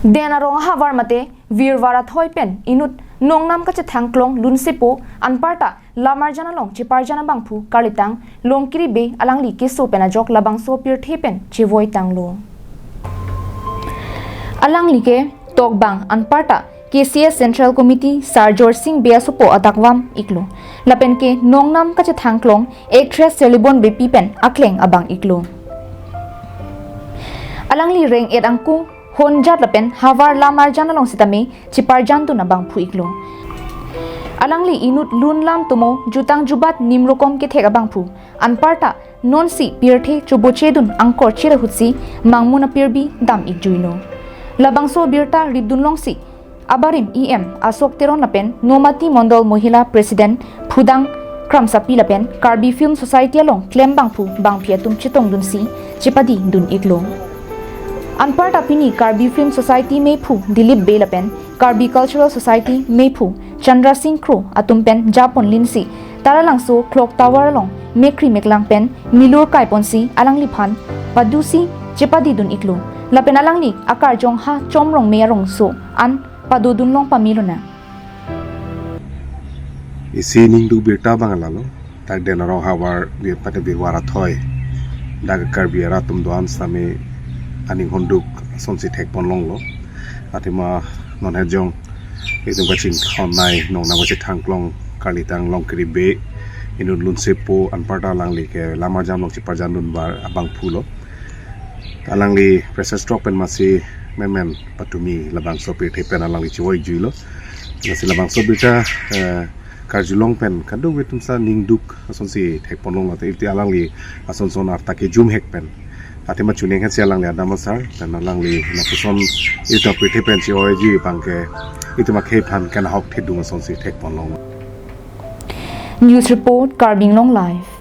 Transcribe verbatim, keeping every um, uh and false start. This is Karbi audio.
Den arong ahavar mate virvar athoi pen inut nongnam kachethang klong lunsepo anparta lamarjan along cheparjan abangphu karlitang Longkiri Bey alangli keso pen ajok labangso pirthe pen chevoi tanglo. Alangli ke tokbang anparta K C S Central Committee Sar Jorsing Bey asopo adakvam iklo. Lapen ke nongnam kachethang klong actress Selibon Beypi pen akleng abang iklo. Alangli reng-et angkung honjat lapen havar lamarjan along sitame cheparjan dun abangphu iklo. Alangli inut lun lam tomo jutang jubat nimrokom kethek abangphu anparta nonsi pirthe choboche dun angkor chirahutsi mangmun apirbi dam ikjuilo. Labangso birta ridun longsi abarim E M Ashok Teron lapen Nomati Mondol Mohila President Phudang Kramsapi lapen Karbi Film Society along klem bangphu bangphi atum chetong dunsi chepadi dun iklo. Anparta pini Karbi Film Society mephu Dilip Bey lapen Karbi Cultural Society mephu Chandra Singh Kro atum pen japon linsi Taralangso Clock Tower along mekri meklang pen milur kaiponsi alangliphan padusi chepadi dun iklo. Lapen alangli akarjong ha Chomrong Mei arongso an pado dunlong pamilona. Isi ningduk birta abang lalo, dak den arong ahavar bir pate virvar athoi, dak Karbi arat atum do-an sitame aning honduk asonsi thekpon longlo. Athema non hejong itum kachinghon nai nongnam kachethang klong karlitang Longkiri Bey inut lunsepo anparta alangli ke lamarjan along cheparjan dun bar abangphu lo. Alangli press stroke pen masi menmen patumi labangso pirthe pen alangli chevoi juilo. Lasi labangso birta, eh, karjulong pen kadokave atum sa ningduk asonsi thekpon longlo te iti alangli asonson arta kejum hek pen. Athema chuning hasi alangli adam asar pen alangli lapuson itum apirthe pen chevoi ju abang ke itum akhei aphan kanahok thedung asonsi thekpon longlo. News report, Karbi Anglong Live.